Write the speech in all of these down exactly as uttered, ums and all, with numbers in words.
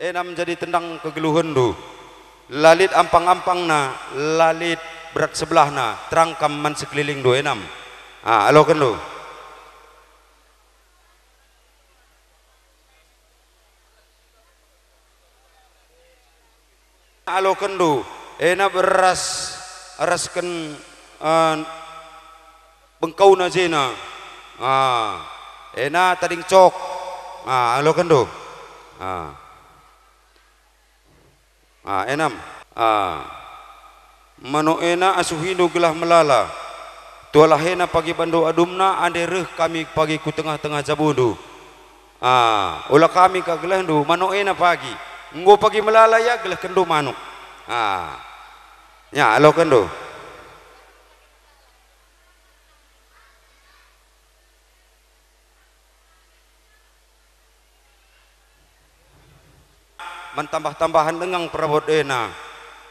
Enam jadi tendang kegeluhenndu. La lit ampang-ampangna, la lit berat sebelahna, terang kam man sekelilingndu, enam. Ah, alokenndu. Alokenndu, ena beras, erasken, eh, bengkauna jena. Ah, ena tading cok. Ah, alokenndu. Ah. Ah, enam. Ah. Manuk ena asuhindu gelah melala. Tualah ena pagi bandu adumna, ande reh kami pagi ku tengah-tengah jabundu. Ah, ola kami ka gelehndu, manuk ena pagi. Enggo pagi melala ia, gelehkenndu manuk. Ah. Ya, alokenndu. Man tambah-tambahen denga perabot ena.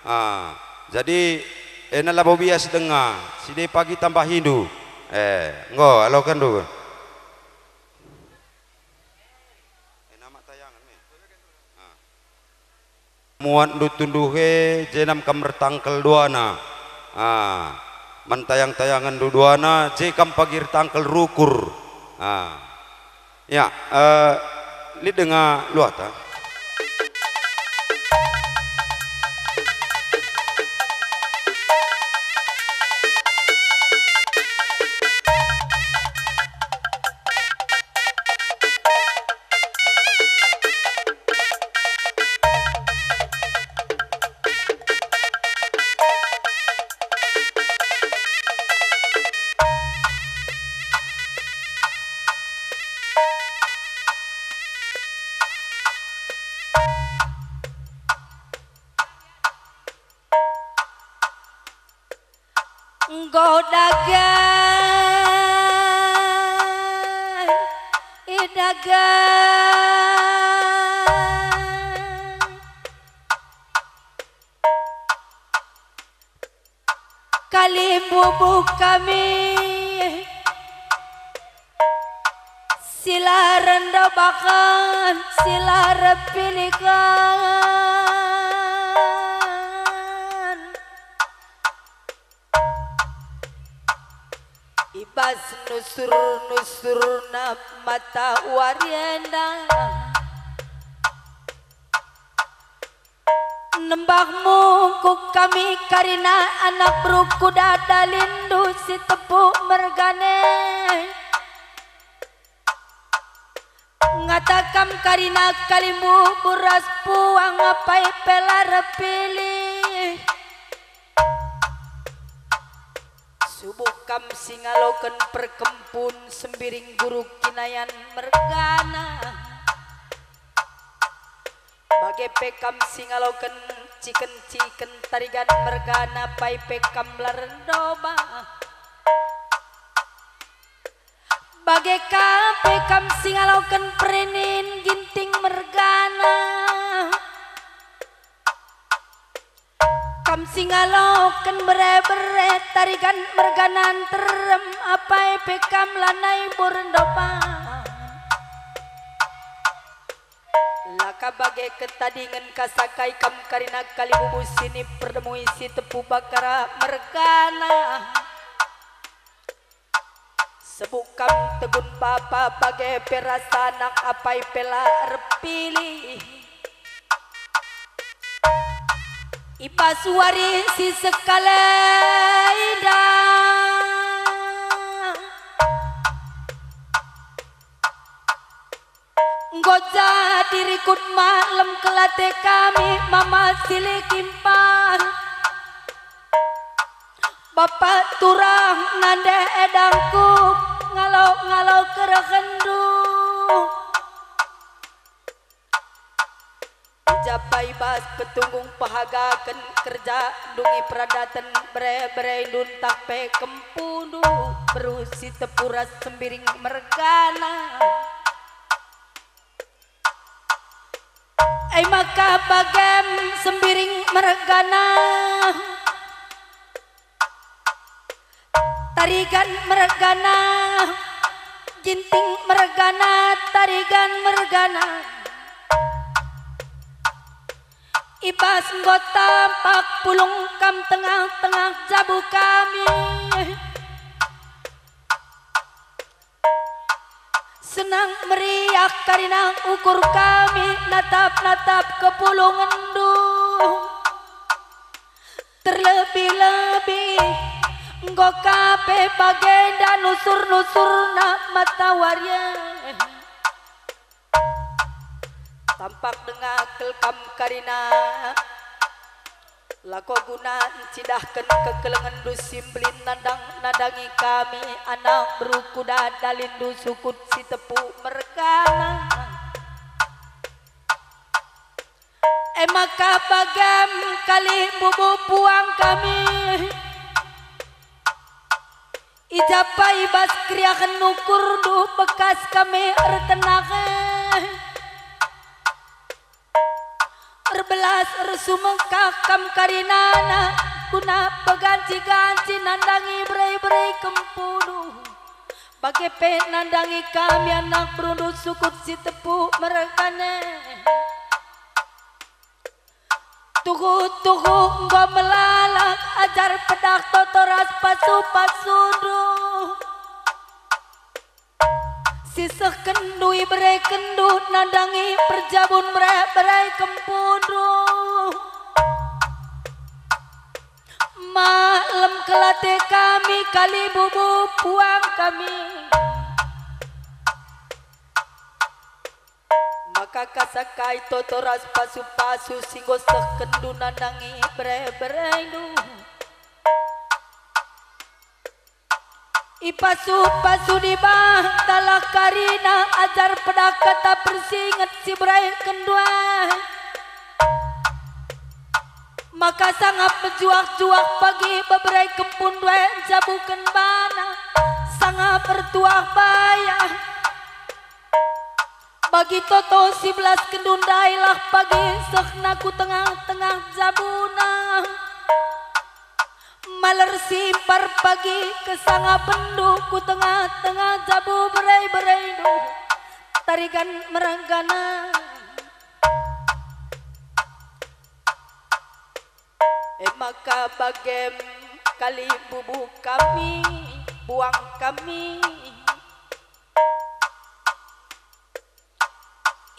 Ah, jadi ena labo bias denga, si de pagi tambahindu. Eh, enggo, alokenndu. Ena mak tayangen me. Ah. Muatndu tunduh e, jenam kam ertangkel duana. Ah, man tayang-tayangenndu duana, je kam pagi ertangkel rukur. Ah. Ya, eh, lit denga luata. Enggo dage idage kalimbubu kami, si la rendobaken, si la erpiliken. I bas nusur-nusurna matawari enda, nembah mungkuk kami karina anak beruku dadalindu si tepuk mergana e. Ngata kam karina kalimbubu ras puang apai pe la erpilih. Subuk kam si ngaloken perkempun Sembiring Guru Kinayan mergana. Bage pe kam si ngaloken ciken-ciken Tarigan mergana, pai pe kam la rendoba. Bage ka pe kam si ngaloken perinin Ginting mergana. Kam si ngaloken bere-bere Tarigan mergana nterem, apai pe kam lanai bo rendoba. La ka bage ketadingen ka sakai kam karina kalimbubu si ni perdemui si tepu bakara mergana. Sebuk kam tegun bapa bage pe ras anak, apai pe la erpilih. I bas wari si sekalenda enggo jadi rikut malem kelate kami mama si lit impan. Bapa turang nande edangku, ngalo-ngalo kerehendu. I ja pe i bas petunggung pehagaken kerja ndungi peradaten bere-berendu ntah pe kempundu beru si tepu ras Sembiring mergana. E maka bagem Sembiring mergana, Tarigan mergana, Ginting mergana, Tarigan mergana. I bas enggo tampak pulung kam tengah-tengah jabu kami. Senang meriah karina ukur kami natap-natap kepulungenndu. Terlebih-lebih enggo ka pe bagenda nusur-nusurna matawari e. Tampak denga kel kam karina, lako guna ncidahken kekelengenndu si mbelin nandang-nandangi kami, anak beru kuda dalindu sukut si tepuk mergana. E maka bagem kali bubu puang kami. I ja pe i bas keriahen ukurndu bekas kami ertenah e. Erbelas ersumekah kam karinana guna peganci-ganci nandangi bere-bere kempundu. Bage pe nandangi kami anak berundu sukut si tepuk mergana e. Tuhu-tuhu enggo melalak ajar pedah toto ras pasu-pasundu. Si sehkenndu iberekenndu nandangi perjabun bere-bere kempundu. Malem kel ate kami kali bubu puang kami. Maka kasakai toto ras pasu-pasu si enggo sehkenndu nandangi bere-berendu. Ipasu-pasu Dibatalah karina ajar pedah kata persinget si berekenndu e. Maka sangap mejuah-juah pagi bebere kempundu e njabuken bana, sangap ertuah bayah. Bagi toto si belaskenndu ndailah pagi sehna ku tengah-tengah jabuna. Maler simpar pagi kesangapenndu ku tengah-tengah jabu bere-berendu, tarigan mergana. E maka bagem kali bubu kami, puang kami.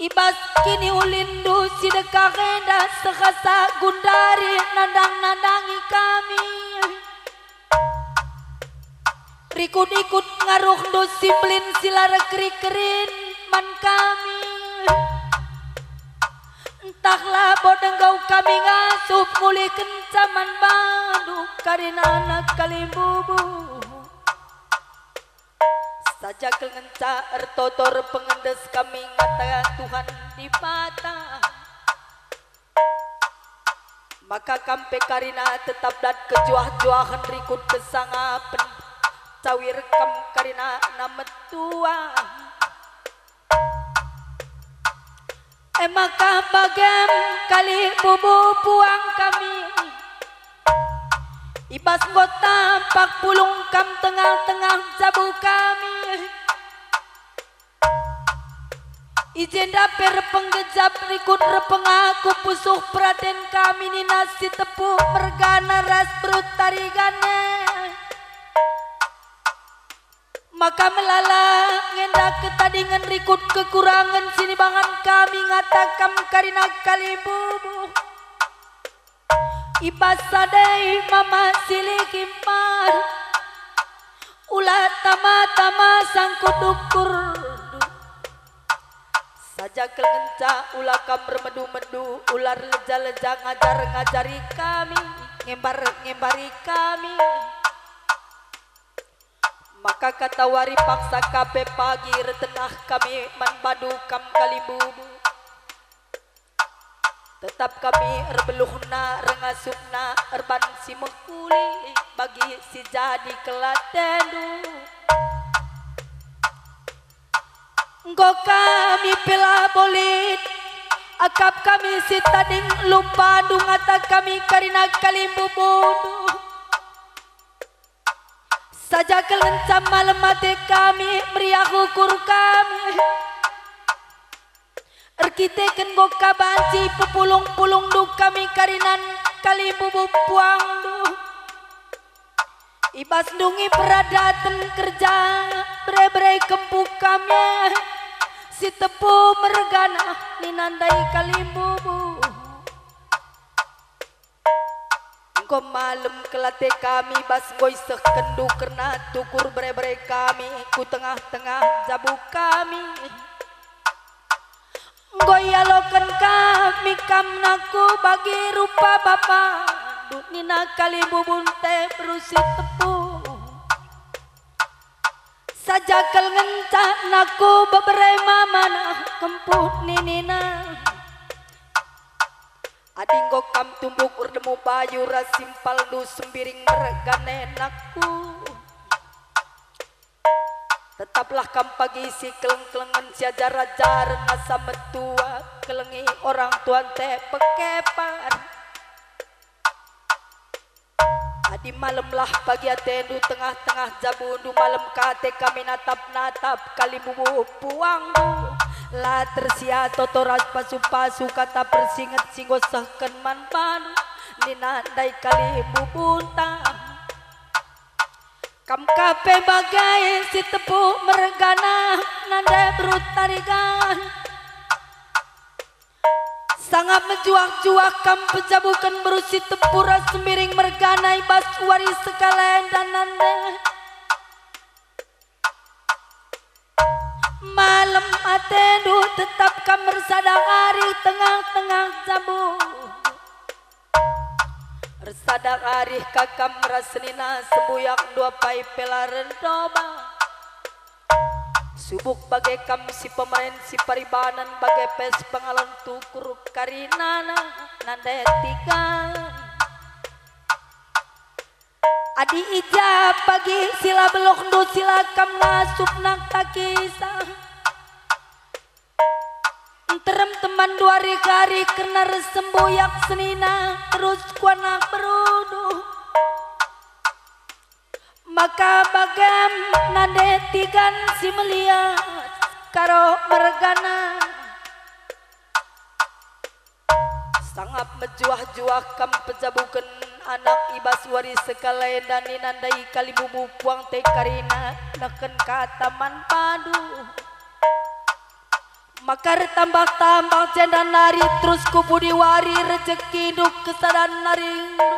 I bas kiniulinndu si dekah enda sehasa gundari nandang-nandangi kami. Rikut-ikut ngaruhndu si mbelin si la erkeri-kerin man kami. Ntah labo denggau kami ngasup ngulihkenca man bandu karinana kalimbubu. Saja kel ngenca ertoto erpengendes kami ngata Tuhan Dibata. Maka kam pe karina tetap dat kejuah-juahen rikut kesangapen, cawir kam karina na metua. E maka bagem kali bubu puang kami. I bas enggo tampak pulung kam tengah-tengah jabu kami. I jenda pe erpenggejap rikut erpengaku pusuh peraten kami nina si tepuk mergana ras beru tarigan e. Maka melala ngenda ketadingen rikut kekurangen si nibahan kami ngata kam karina kalimbubu. I bas sada e mama si lit imbar, ula tama-tama sangkut ukur. Saja kel ngenca ula kam ermedu-medu, ula erleja-leja ngajar-ngajari kami, ngembar-ngembari kami. Maka katawari paksa ka pe pagi ertenah kami man bandu kam kalimbubu. Tetap kami erbeluhna, erngasupna erban si mehuli bagi si jadi kel atendu. Enggo kami pe labo lit, akap kami si tading lupandu ngata kami karina kalimbubundu. Saja kel ngenca malem ate kami, meriah ukur kami. Erki Iteken enggo ka banci pepulung-pulungndu kami karinan kalimbubu puangndu. I bas ndungi peradaten kerja bere-bere kempu kami, Sitepu mergana nina ndai kalimbubu. Enggo malem kelate kami bas enggo isehkenndu kerna tukur bere-bere kami ku tengah-tengah jabu kami. Enggo ialoken kami kam nangku bagi rupa bapandu nina kalimbubunta beru Sitepu. Saja kal ngenca nangku bebere mamana kempu ninina. Adi enggo kam tumbuk erdemu bayu ras simpalndu Sembiring mergana nangku. Tetaplah kam pagi si keleng-kelengen si ajar-ajaren asa metua kelengi orang tuanta pekepan. Adi malemlah pagi atendu tengah-tengah jabundu malem kate kami natap-natap kalimbubu puangndu. La tersia toto ras pasu-pasu kata persinget si enggo sehken man bandu nina ndai kalimbubunta. Kam ka pe bage Sitepu mergana nande beru Tarigan. Sangap mejuah-juah kam pejabuken beru Sitepu ras Sembiring mergana i bas wari sekalenda nande. Malem atendu tetap kam ersada arih tengah-tengah jabu. Ersada arih ka kam ras senina sembuyakndu apai pe la erdoba. Subuk bage kam si pemain si paribanen bage pe si pengalon tukur karinana nande tiga. Adi i ja pagi si la beluhndu si la kam ngasup nangta kisah. Nterem teman duari kari kerna ras sembuyak senina terus ku anak berundu. Maka bagam nande tigan si melias karo mergana. Sangap mejuah-juah kam pejabuken anak i bas wari sekalenda nina ndai kalimbubu puangta karina nehken kata man bandu. Maka ertambah-tambah jenda nari terus ku pudi wari rejekindu kesadan narindu.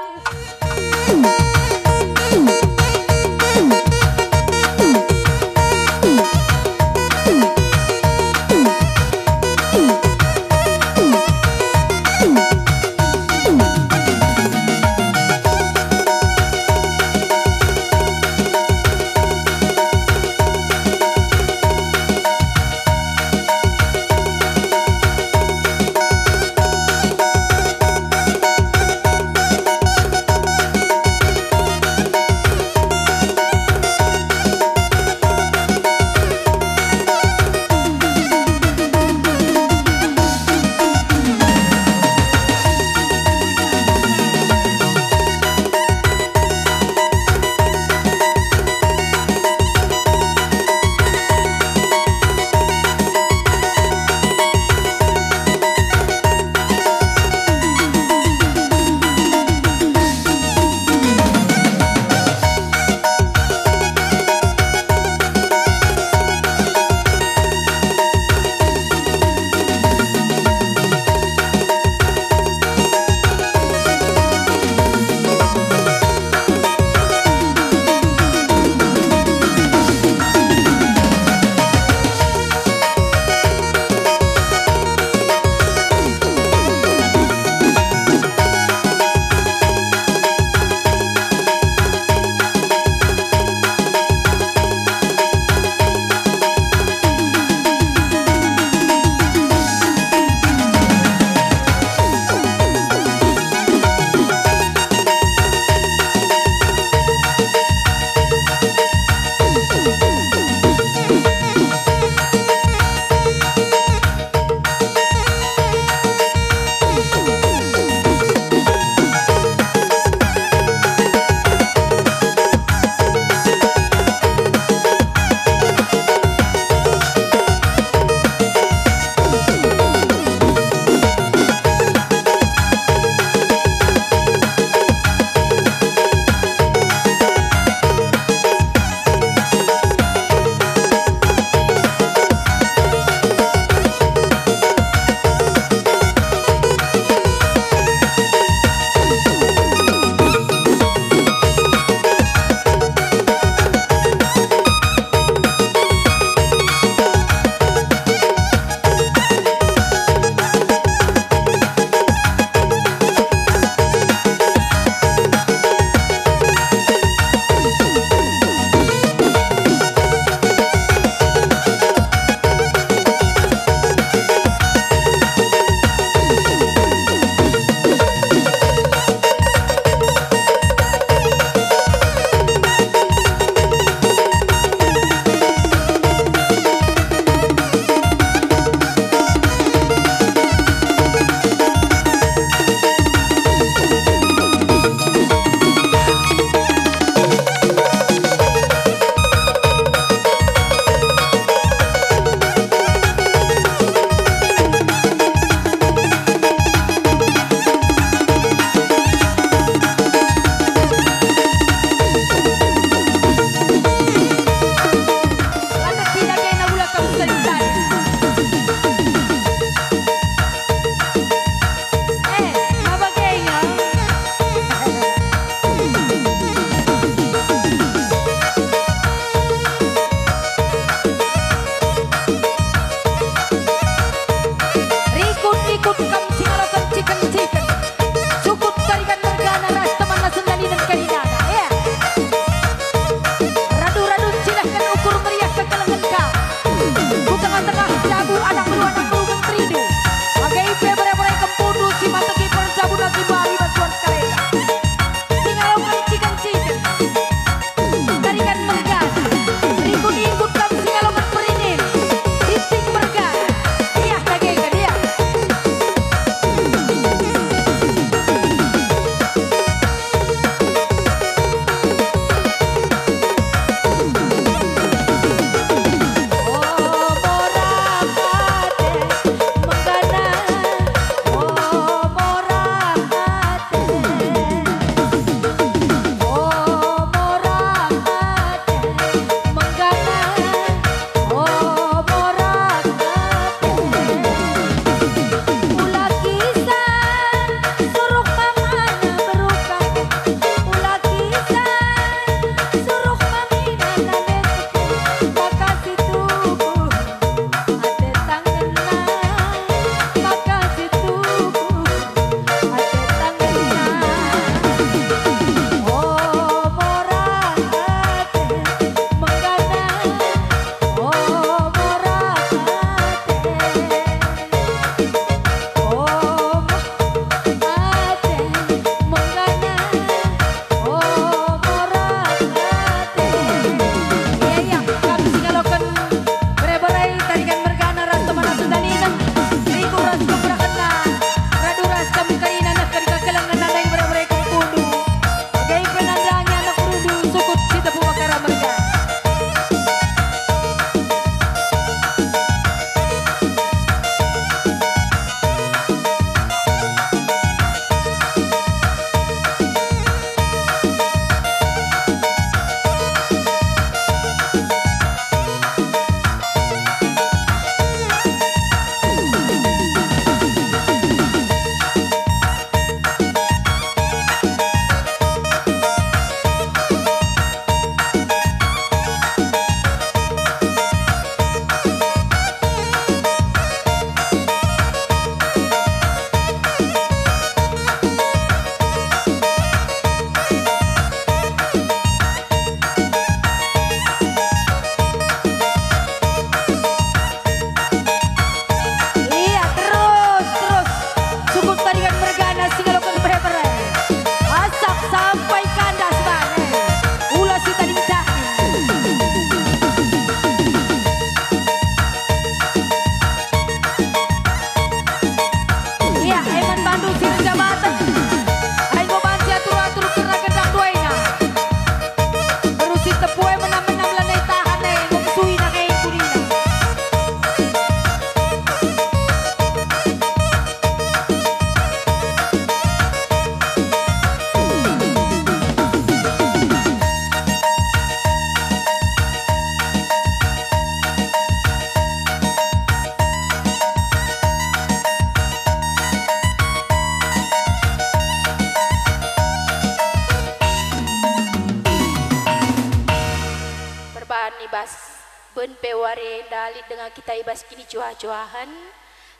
Kinicuah-cuahen,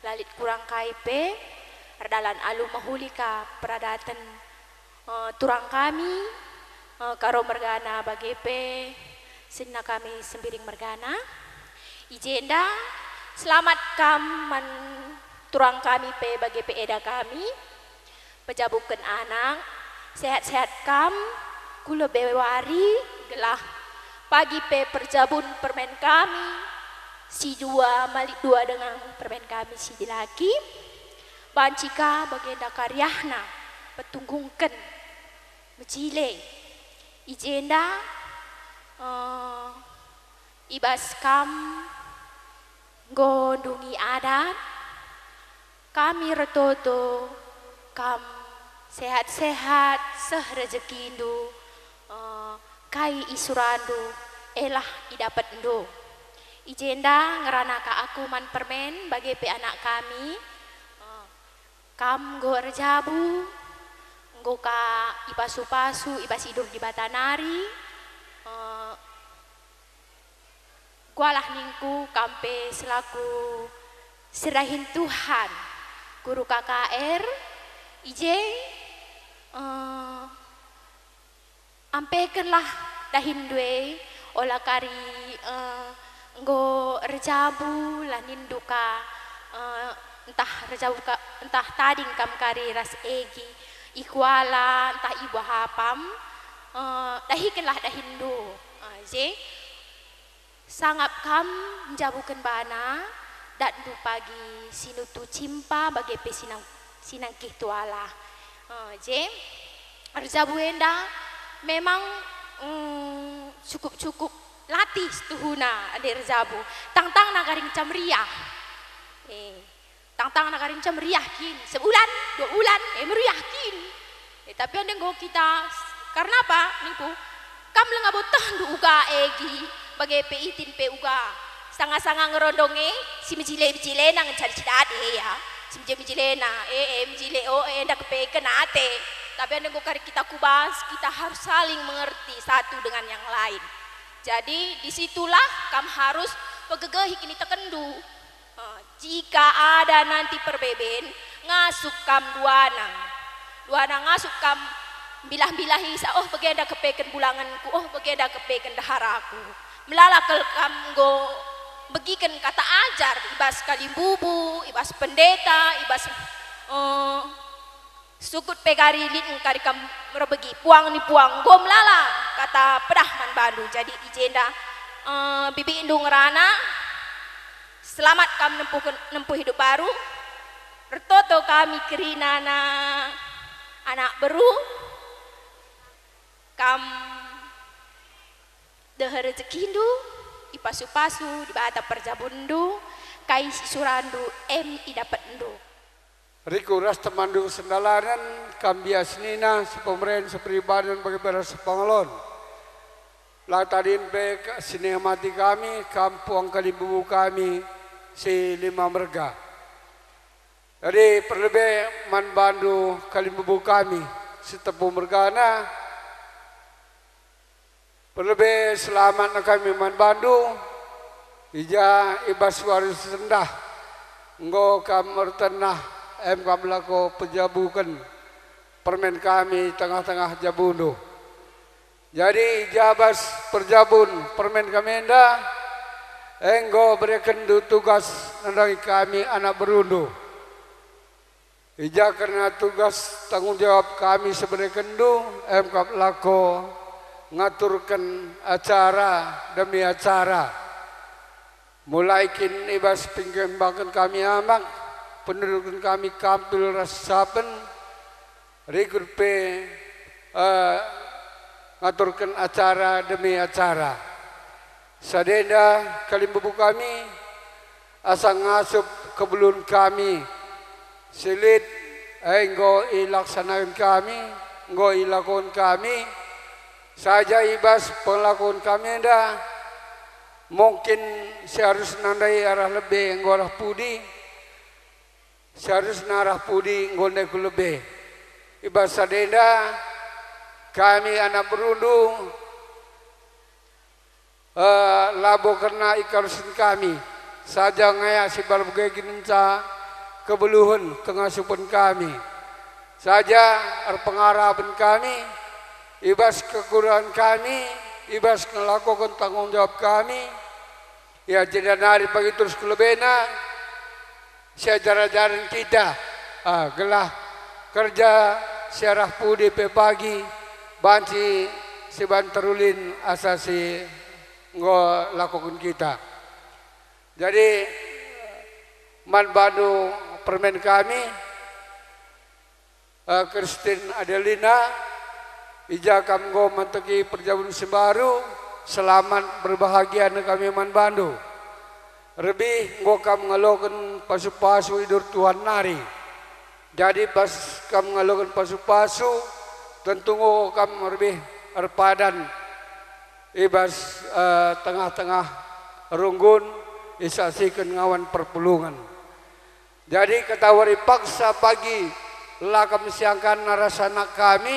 la lit kurang kai pe, erdalan alu mehuli ka peradaten, eh, turang kami, eh, Karo mergana bage pe senina kami Sembiring mergana. I jenda, selamat kam man turang kami pe bage pe eda kami. Pejabuken anak, sehat-sehat kam ku lebe wari, gelah pagi pe perjabun permen kami si dua malik dua dengan permen kami si dilaki, banci ka bagenda kariahna petunggungken mejile. I jenda, eh, i bas kam enggo ndungi adat, kami ertoto kam sehat-sehat, seh rejekindu, eh, kai isurandu, elah idapetndu. I jenda ngerana ka aku man permen bage pe anak kami, eh, kam enggo erjabu, enggo ka ipasu-pasu i bas idur Dibata nari, eh, Kualah ningku kam pe selaku serahin Tuhan, guru K K R, i je, eh, ampekenlah dahinndu e, ola kari, eh, enggo erjabu la ninndu ka, eh, ntah erjabu ka, ntah tading kam kari ras Egi, i kuala ntah i buah apam, eh, dahikenlah dahinndu. Eh, je, Sangap kam njabuken bana, datndu pagi si nutu cimpa bage pe si nang-, si nangkih tuala. Eh, je, erjabu enda memang, mm, cukup-cukup latih situhuna adi erjabu. Tangtangna karing cam meriah. Eh. Tangtangna karing cam meriah kin, sebulan, dua bulan, e meriah kin. E, tapi enda enggo kita, karna apa ningku? Kam langa botehndu uga Egi, bage pe Itin pe uga. Sanga-sanga ngerondong e, si mejile-mejilena ngenca cidade ya. Si mejile-mejilena, e, e, mejile, o, e, enda kepeken ate. Tapi enda enggo karing kita kubas, kita harus saling mengerti satu dengan yang lain. Jadi, disitulah kam harus pegegehi kinitekenndu. Eh, jika ada nanti perbeben, ngasup kam duana. Duana ngasup kam mbilah-mbilahi sa, "Oh, bagenda kepeken bulangenku, oh, bagenda kepeken ndeharaku." Melala kal kam enggo begiken kata ajar i bas kalimbubu, i bas pendeta, i bas, eh, Sukut pe kari lit engkari kam merebegi, puang ni puang, enggo melala kata pedah man bandu. Jadi i jenda, eh, bibikndu ngerana, selamat kam nempuh, nempuh hidup baru. Ertoto kami kerina anak beru, kam deher rejekindu, ipasu-pasu Dibata perjabunndu, kai si isurandu, em idapetndu. Riku ras temanndu sendalanen, kam bias nina, sepemeren, seperibaden, bage pe ras sepengelon. La tadin pe ka-, si niamati kami, kam puang kalimbubu kami si lima merga. Jadi perlebe man bandu kalimbubu kami si tepu mergana, Perlebe selamatna kami man bandu, i ja i bas wari si sendah, enggo kam ertenah, em kam lako pejabuken permen kami i tengah-tengah jabundu. Jadi i ja bas perjabun permen kami enda, enggo berekenndu tugas nandangi kami anak berundu. I ja kerna tugas tanggung jawab kami si berekenndu, em kap lako ngaturken acara demi acara. Mulai kin i bas pengkembaken kami amak, penduduken kami kampil ras sapen, rikut pe, eh, ngaturken acara demi acara. Sadenda kalimbubu kami, asa ngasup kebelun kami si lit, e enggo ilaksanaken kami, enggo ilakon kami, saja i bas pengelakon kami enda, mungkin si arus nandai arah lebe enggo arah pudi, si arus narah pudi enggo ndai ku lebe. I bas sadenda, kami anak berundu, eh, labo kerna ikarusen kami, Saja ngaya si bage ngenca kebeluhen kengasupen kami. Saja erpengarapen kami, i bas kekurangen kami, i bas ngelakoken tanggung jawab kami, ia jenda nari bagi terus ku lebena, siajar-ajaren kita, ah, gelah kerja si arah pudi pe pagi banci siban terulin asa si enggo lakoken kita. Jadi, man bandu permen kami, eh, Christine Adelina, i ja kam enggo manteki perjabulen si mbaru, selamat berbahagia nge kami man bandu. Rebih enggo kam ngaloken pasu-pasu idur Tuhan nari. Jadi pas kam ngaloken pasu-pasu, tentu enggo kam rebih erpadan i bas, eh, tengah-tengah runggun, isaksiken ngawan perpulungen. Jadi, katawari paksa pagi la kam siangkan ras anak kami,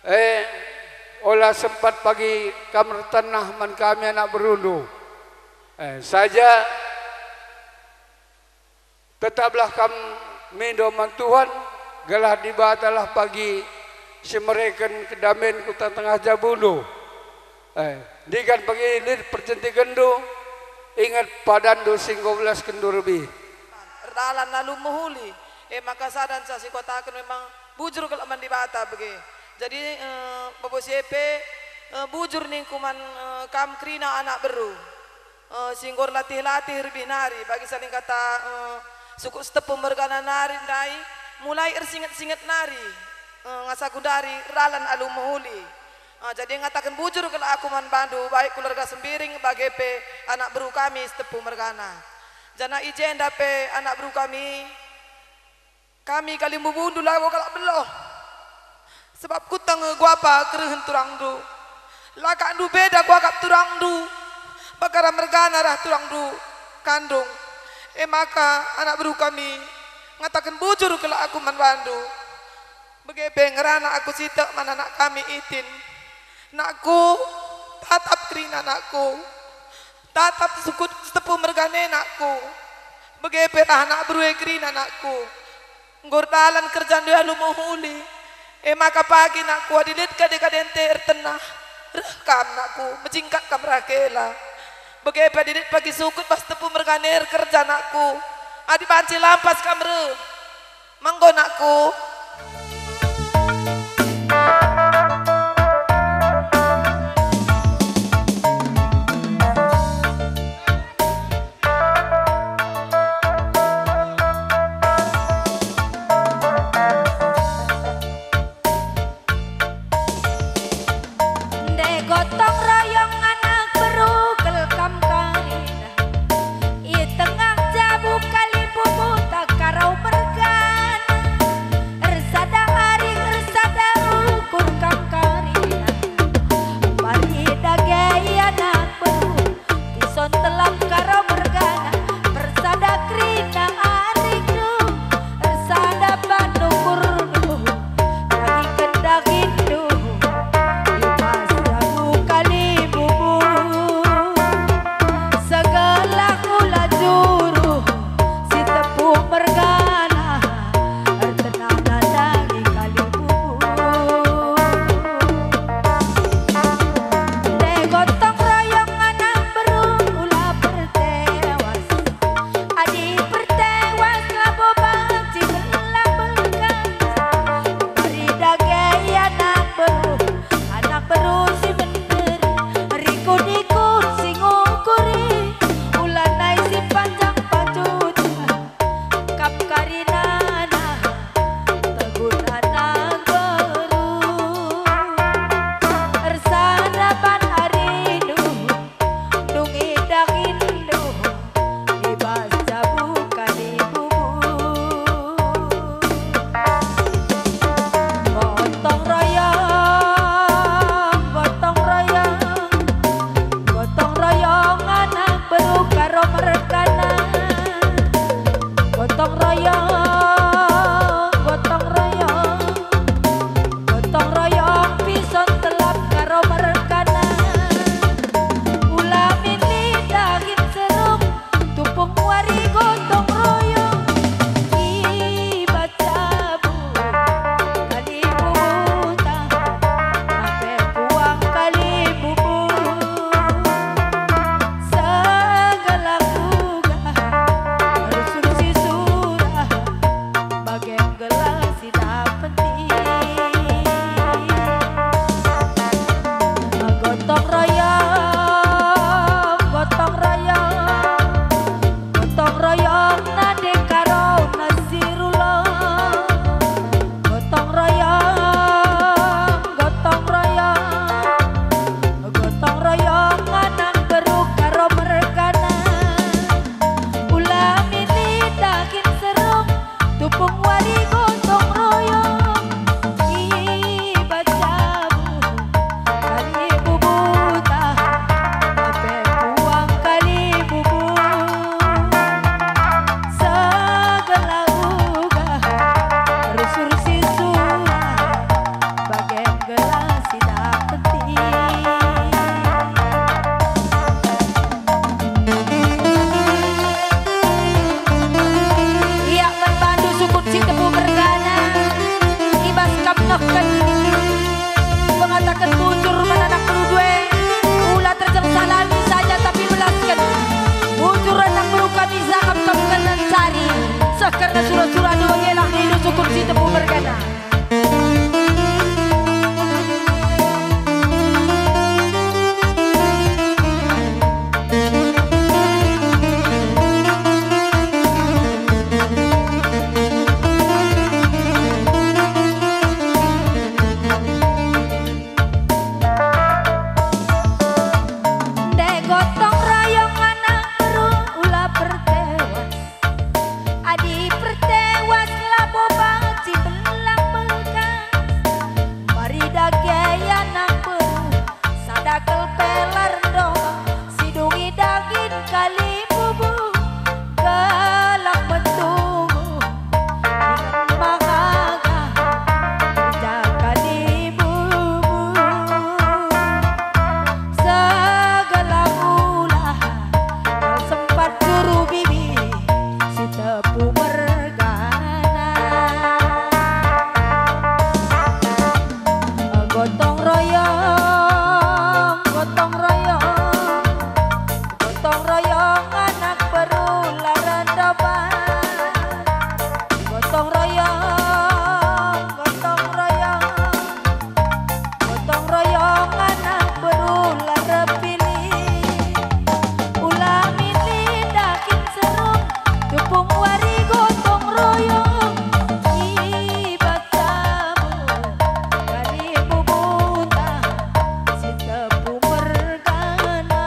eh, ola sempat pagi kam ertenah man kami anak berundu. Eh, saja tetaplah kam mindo man Tuhan, gelah Dibatalah pagi si mereken kedamen ku tengah-tengah jabundu. Eh, ndigan pagi lit perjentikenndu, inget padanndu si enggo belaskenndu rebih. Erdalan alu mehuli, e maka sada nca si kataken memang bujur kal man Dibata bage. Jadi, eh, babo si e pe, eh, bujur ningku man, eh, kam kerina anak beru. Eh, si enggo erlatih-latih rebih nari, bagi saling kata, eh, sukut Sitepu mergana nari ndai, mulai ersinget-singet nari, eh, ngasa gundari erdalan alu mehuli. Eh, jadi ngataken bujur kal aku man bandu, baik keluarga Sembiring, bage pe anak beru kami Sitepu mergana. Janah i jenda pe anak beru kami, kami kalimbubundu labo kalak beluh. Sebab kuta nge kuapa kerehen turangndu. La ka ndu beda kuakap turangndu, perkara mergana ras turangndu kandung. E maka, anak beru kami, ngataken bujur kal aku man bandu. Bage pe ngerana aku sitik man anak kami Itin. Nakku, tatap kerina nakku. Tatap sukut Sitepu mergana e nakku. Bage pe reh anak beru e kerina nakku. Enggo erdalan kerjandu alu mehuli. E maka pagi nakku, adi lit kade-kadenta ertenah, reh kam nakku, mejingkat kam reh kela. Bage pe adi lit pagi sukut bas Sitepu mergana e erkerja nakku, adi banci lampas kam reh. Menggo nakku. Ndai gotong royong anak beru kal kam kerina. I tengah jabu kalimbubu teka rau mergana. Kerna sura-sura dua gelah nindu sukut si tepu mergana. Ndai gotong royong anak beru ula pertewas. Adi pertewas labo banci belang bekas. Mari dage anak beru, sada kel pe la rendo, sidungi dagin kalimbubu, gelah metunggung. Inget maka kerja kalimbubu. Segelah ulah kal sempat juru bibi si tepu mergana. Gotong royong, gotong royong, gotong royong anak beru la rendoban. Gotong royong, gotong royong, gotong royong anak beru la erpilih. Ula milih dagin serung, tupung wari gotong royong, i bas jabu kalimbubu ntah si tepu mergana.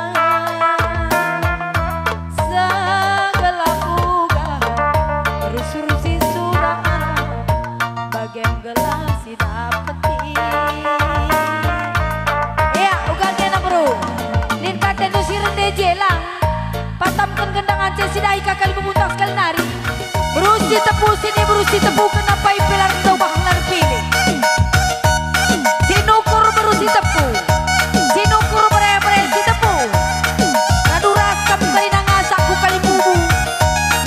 Segelah uga rusur si sura, bagen gelah si dapeti. Ea, uga nena beru. Nin kate ndu si rende jelang. Patamken gendang ance si dahi ka kalimbubu ntah sekali nari. Beru si tepu sini, beru si tepu kena pai pe la rendo bah la erpilih. Si nukur beru si tepu. Si nukur bere-bere si tepu. Radu ras kam kerina ngasak ku kalimbubu.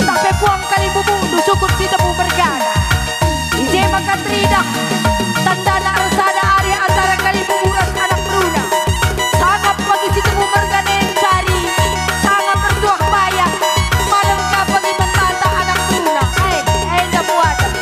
Ntah pe puang kalimbubundu sukut si tepu mergana. I je maka teridah tandana ersada ari antara kalimbubu ras anak beruna. Sangap bagi si tepu mergana e ncari, sangap ersuah payah, malem ka bagi mentanta anak beruna. Ae, ae enda muaten.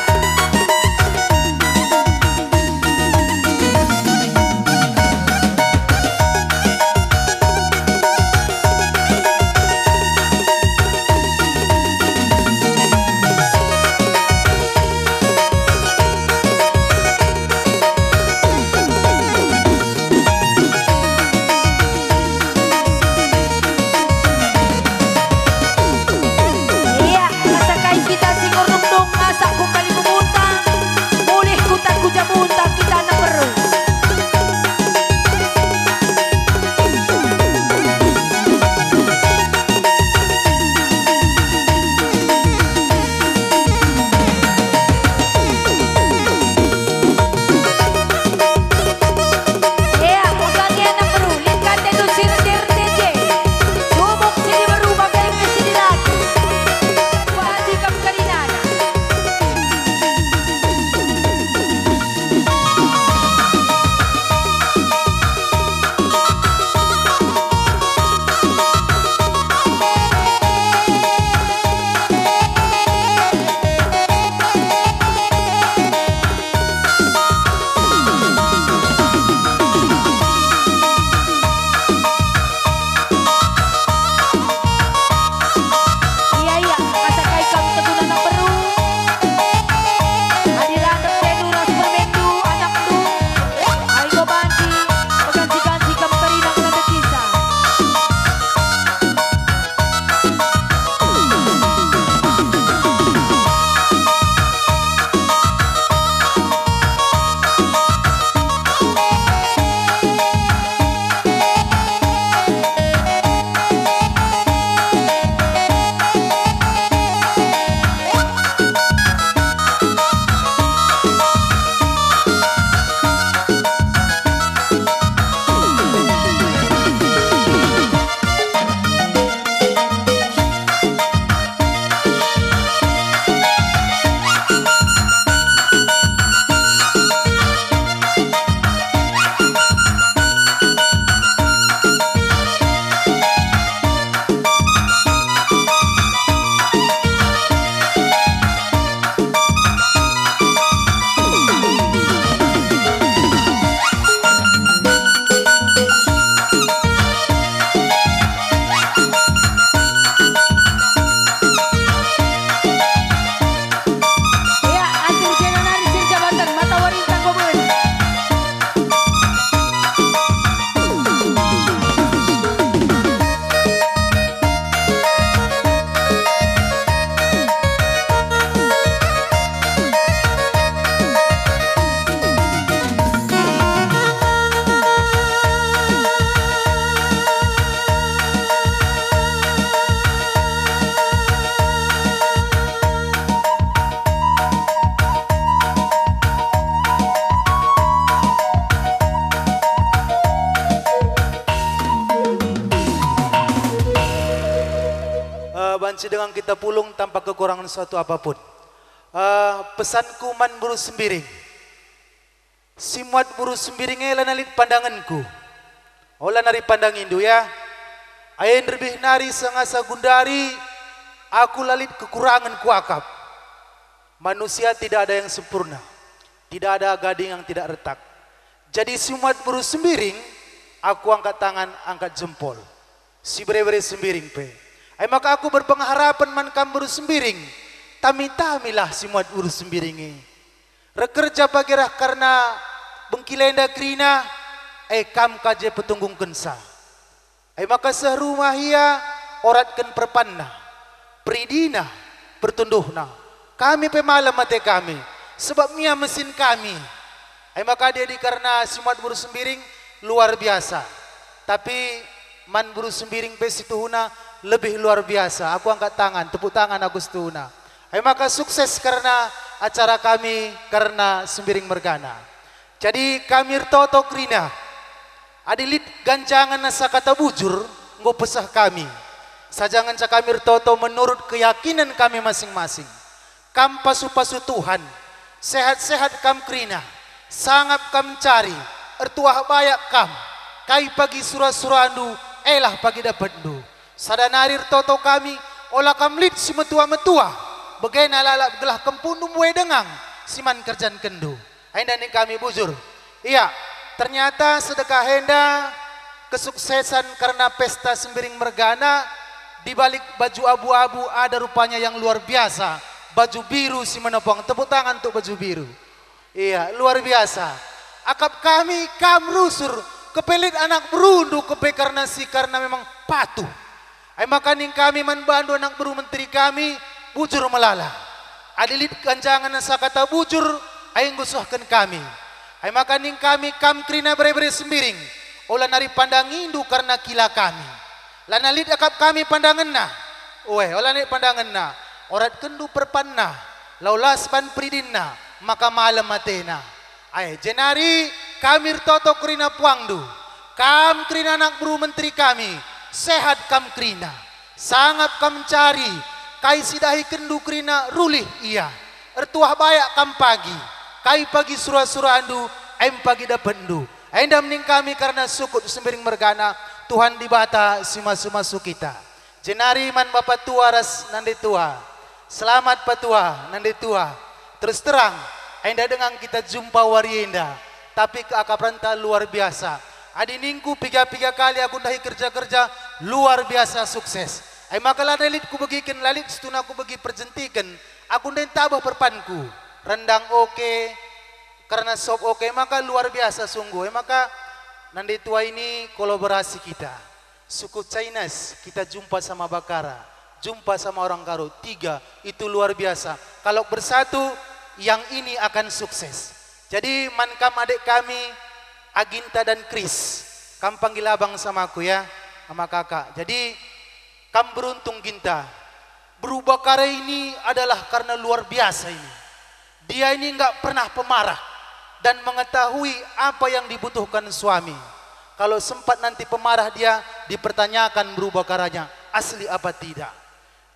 dengan kita pulung tanpa kekurangan suatu apapun. Eh, pesanku man beru Sembiring. Si muat beru Sembiring e lanai lit pandangenku. Ola nari pandangindu, ya. Ai nderbih nari sengasa gundari, aku la lit kekurangen kuakap. Manusia tidak ada yang sempurna, tidak ada gading yang tidak retak. Jadi si muat beru Sembiring, aku angkat tangan, angkat jempol. Si bere-bere Sembiring pe. Ai maka aku berpengharapen man kam beru Sembiring, tami-tamilah si muat beru Sembiring e. Rekerja pagi rah kerna bengkila enda kerina, e kam ka je petunggungkensa. E maka seh rumah ia oratken perpanna, peridina, pertunduhna. Kami pe malem ate kami, sebab ia mesin kami. E maka adi-adi kerna si muat beru Sembiring luar biasa. Tapi man beru Sembiring pe situhuna lebih luar biasa. Aku angkat tangan, tepuk tangan aku situhuna. E maka sukses kerna acara kami kerna Sembiring mergana. Jadi kami ertoto kerina. Adi lit ganjangen asa kata bujur, enggo peseh kami. Saja ngenca kami ertoto menurut keyakinen kami masing-masing. Kam pasu-pasu Tuhan, sehat-sehat kam kerina, sangap kam ncari, ertuah bayak kam, kai pagi sura-surandu, elah pagi dapetndu. Sada nari ertoto kami, ola kam lit si metua-metua, begena lalap gelah kempundu mbue dengang si man kerjankenndu. Enda ning kami bujur. Iya, ternyata sedekah enda kesuksesan karena pesta Sembiring mergana, di balik baju abu-abu ada rupanya yang luar biasa, baju biru si menopang. Tepuk tangan untuk baju biru. Iya, luar biasa. Akap kami, kam rusur, kepe lit anak berundu, kepe karena si, karena memang patuh. Ai maka ning kami man bandu anak beru menteri kami, bujur melala. Adi lit ganjangen asa kata bujur, ai enggo sehken kami. Ai maka ning kami kam kerina bere-bere Sembiring, ola nari pandangindu karena kila kami. Lanai lit akap kami pandangenna. Ueh, ola lit pandangenna. Oratkenndu perpanna, lau las ban peridinna, maka malem atena. Ae, jenari kami ertoto kerina puangndu. Kam kerina anak beru menteri kami, sehat kam kerina. Sangap kam ncari, kai si dahikenndu kerina rulih ia. Ertuah bayak kam pagi, kai pagi sura-surandu, em pagi dapetndu. Enda mening kami karena sukut Sembiring mergana, Tuhan Dibata si masu-masu kita. Jenari man bapa tua ras nande tua. Selamat patua, nande tua. Terus terang, enda dengang kita jumpa wari enda. Tapi keakapranta luar biasa. Adi ningku piga-piga kali aku ndahi kerja-kerja luar biasa sukses. Ai maka lanai lit kubegiken, lanai lit situhuna kubegi perjentiken. Aku ndai ntabeh perpanku. Rendang oke, karena sop oke, maka luar biasa sungguh. Ai maka nande tua ini kolaborasi kita. Suku Chinese, kita jumpa sama Bakara, jumpa sama orang Garo, tiga, itu luar biasa. Kalau bersatu, yang ini akan sukses. Jadi, man kam adek kami, Aginta dan Kris, kam panggil abang sama aku ya, sama kakak. Jadi, kam beruntung Ginta. Beru Bakara ini adalah karena luar biasa ini. Dia ini enggak pernah pemarah dan mengetahui apa yang dibutuhkan suami. Kalau sempat nanti pemarah dia, dipertanyakan beru Bakaranya, asli apa tidak.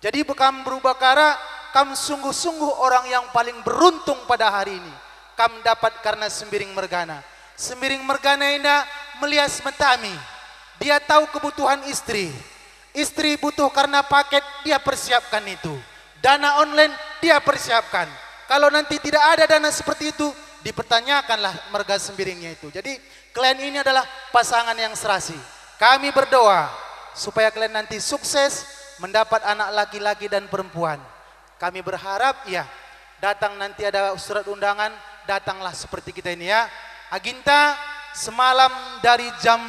Jadi bekam beru Bakara, kam sungguh-sungguh orang yang paling beruntung pada hari ini. Kam dapat karena Sembiring mergana. Sembiring mergana enda melias metami. Dia tahu kebutuhan istri. Istri butuh karena paket, dia persiapkan itu. Dana online, dia persiapkan. Kalau nanti tidak ada dana seperti itu, dipertanyakanlah merga Sembiringnya itu. Jadi, klien ini adalah pasangan yang serasi. Kami berdoa supaya klien nanti sukses, mendapat anak laki-laki dan perempuan. Kami berharap, ya, datang nanti ada surat undangan, datanglah seperti kita ini, ya. Aginta, semalam dari jam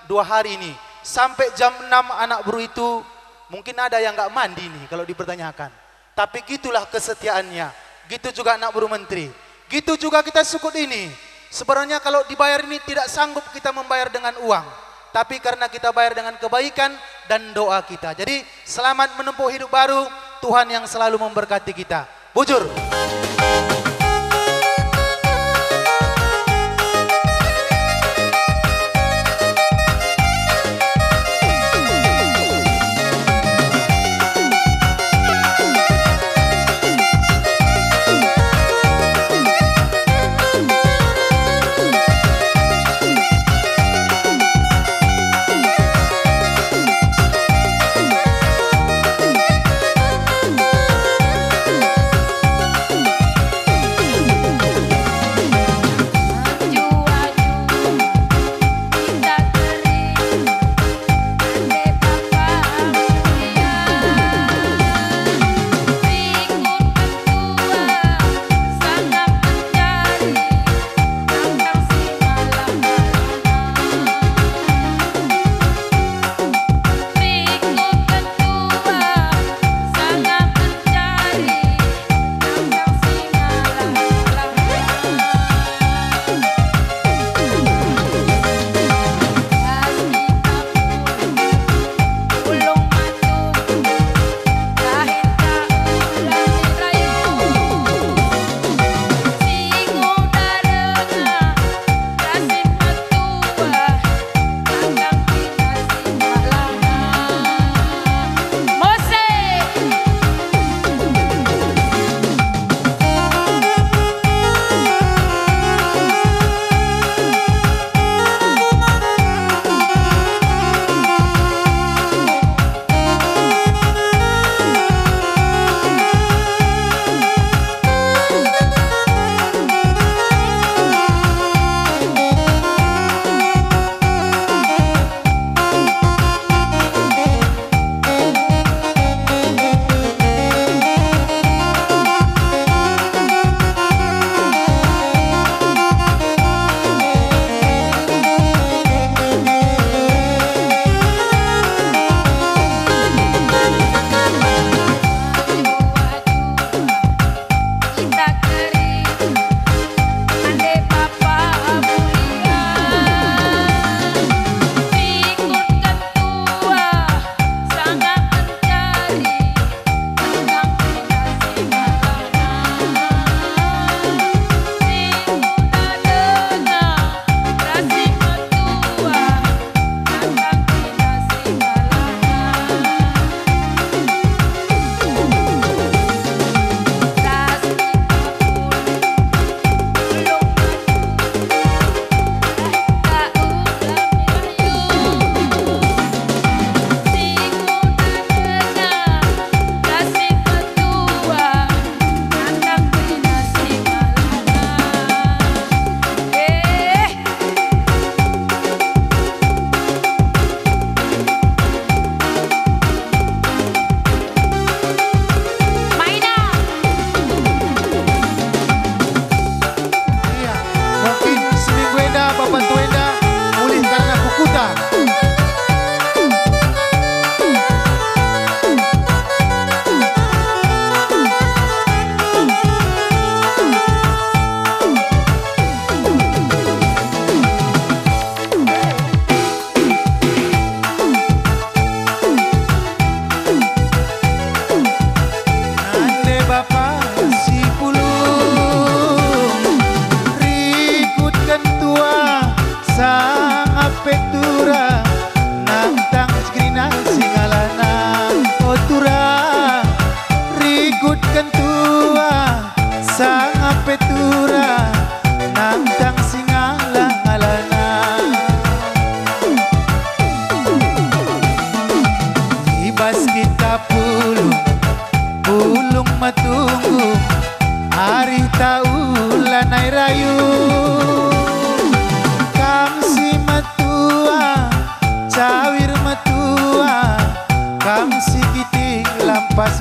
dua hari ini sampai jam enam anak beru itu, mungkin ada yang nggak mandi nih kalau dipertanyakan. Tapi gitulah kesetiaannya. Gitu juga anak beru menteri. Gitu juga kita sukut ini. Sebenarnya kalau dibayar ini tidak sanggup kita membayar dengan uang. Tapi karena kita bayar dengan kebaikan dan doa kita. Jadi, selamat menempuh hidup baru, Tuhan yang selalu memberkati kita. Bujur.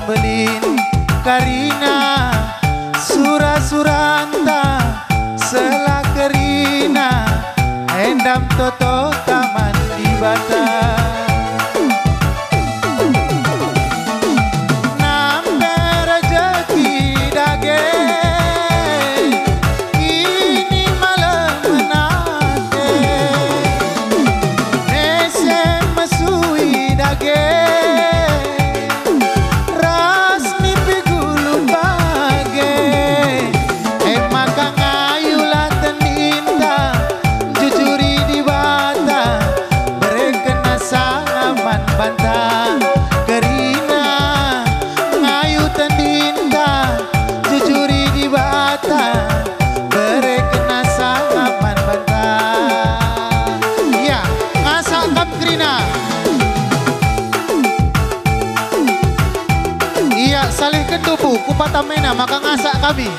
Mbelin karina sura-suranta, sela kerina endam toto taman Dibata. Nampe rejeki dage, ini malem menake. Nese mesui dage, ras nipi gulu bage. E maka ngayulah tendinta, jujuri Dibata, bereken asa man banta. Kerina ngayu tendinta, jujuri Dibata, bereken asa man banta. Iya, ngasak kam kerina. Iya, salihken tubuh ku Patamena maka ngasak kami.